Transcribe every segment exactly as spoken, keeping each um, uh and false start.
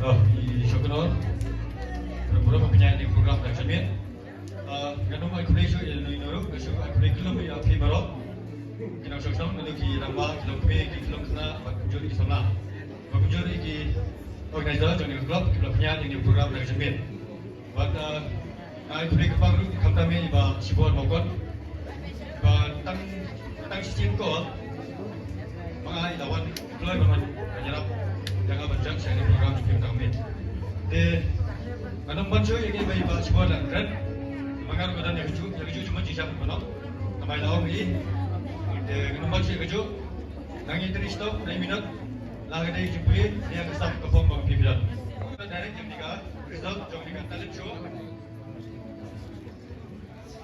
Oh, i Shokunor. Burom burom, pynïaid ïa kane ka program da ka jingmut. Ah, ngan ym ai khublei shuh ïa uno uno ruh, nga shu ai khublei kylluid ïa phi baroh. Ki nongshong shnong, naduh ki rangbah, ki longkmie, ki longknot, bad kumjuh ki samla. Bad kumjuh ki organizer jong kane ka club, kiba la pynïaid ïa kane ka program da ka jingmut. Bad, ah, nga ai khublei kyrpang ruh, khamtam ïa i Bah Shibun Mawkon. Ba tang, tang shisien ko, ma nga i la wan kloi ban wan ïarap ïa nga ban judge ïa kane ka program jong phi tang miet. Te ngan ym ban shu ïa kane ba i Bah Shibun la kren. Ma nga ruh nga don ïa kajuh, ïa kajuh jingmut jingshai ban ong. Namar i la ong ïa i. Te ngan ym ban shu ïa kajuh. Nang ïa trei stop, nang ïa minot. La ka dei jingpule ïa ka sap ka phong ba phi don. Direct ïa kane ka result jong kane ka talent show.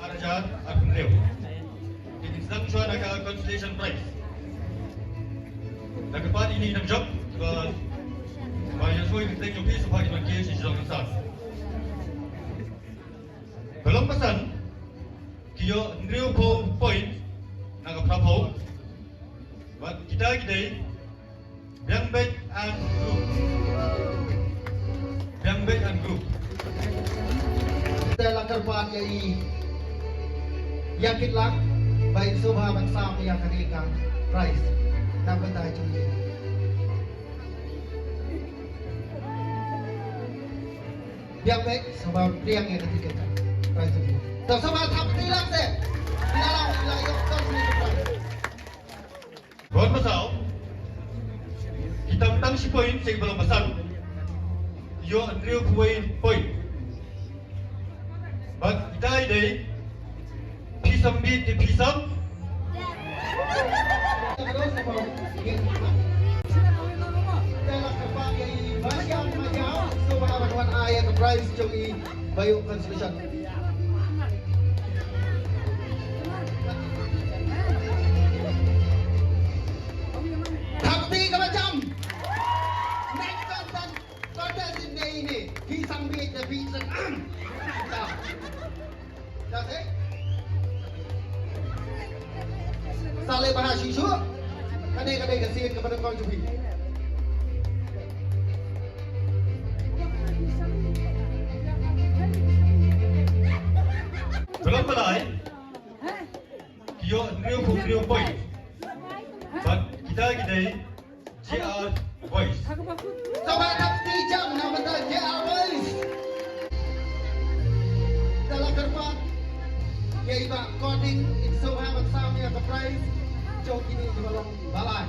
Ar hajar arphew hynriew. Te ngin sdang shuwa na ka consolation prize. Da kyrpad ïa ine i nongjop ba, ba ïohsngew ïa ka kyrteng jong phi sngewbha kin wan kiew sha shnong Nongsan. Ba long ba san ki ïoh hynriewphew point na ka phraphew. Bad kita ki dei Biang Beit and Group. Biang Beit and Group. Te la kyrpad ïa i Ïa Kitlang ba in sngewbha ban sam ïa kane ka prize na ka bynta jong i. Biang Beit, sngewbha pdiang ïa kane ka prize jong i. Te sngewbha thap kti lang seh. Ïa lang, ïa ïoh tang kane ka prize. Ron Masaw, ki tam tang shi point sha kiba long ba san. Ïoh hynriewphew wei point. Bad kita i dei Phi Sam Bit te Phi Sam. Ba ïoh consolation. Thap kti kaba jam. Next contest, contestant ne ine. Phi Sam Bit te Phi Sam. Sa leh bha shisha. Ka dei, ka dei ka sien kaba nyngkong jong phi. Ka long ba lai. Ki ïoh hynriewphew hynriew point. Bad kita ki dei J R Boys. Sngewbha thap kti jam na ka bynta J R Boys. Te la kyrpad ïa i Bah Kording in sngewbha ban sam ïa ka prize jong kine kiba long ba lai.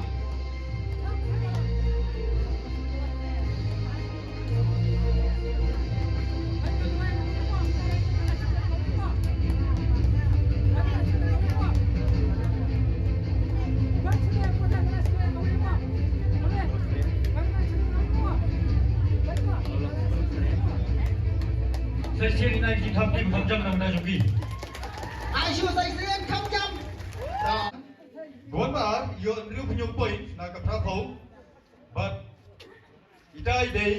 Sa shisien ïa ki thap kti kham jam na ka bynta jong ki. Ai shu sa shisien kham jam. Ka wan ba ar, ïoh hynriewphew hynñiew point na ka phraphew. Bad kita i dei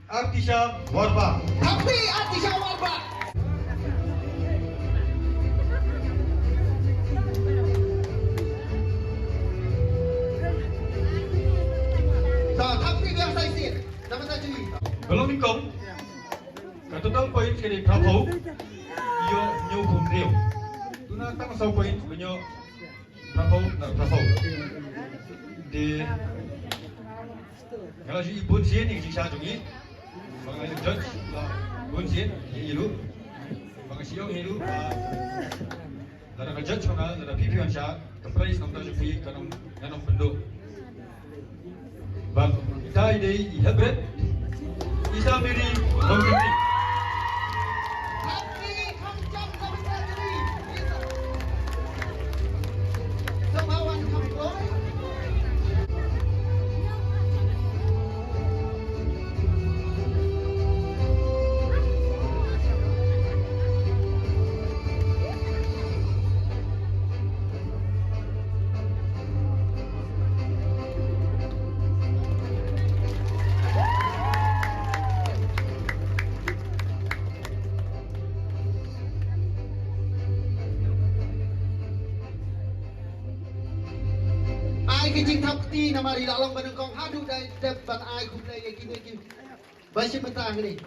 Artisha Warbah. Thap kti Artisha Warbah. Sa thap kti biang sa shisien. Namar ta jui. Ka long nyngkong. Ka total points ka dei phraphew. Ïoh hynñiewphew hynriew. Duna tang saw points ban ïoh phraphew, na phraphew. Te nga la ju i bun sien ïa ka jingsha jong i. Ba nga la ju judge la bun sien ïa i ruh. Ba nga shu ong ïa i ruh ba lada ka judge ba nga, lada phi phi wan shah, ka prize na ka bynta jong phi kan ym, ngan ym pynduh. Bad kita i dei i Hebret, i Samiri Nongkynrih. Ai ki jingthap kti namar i la long ba nyngkong haduh dei dep ban ai khublei ïa kine ki. Ba shi mynta hangne.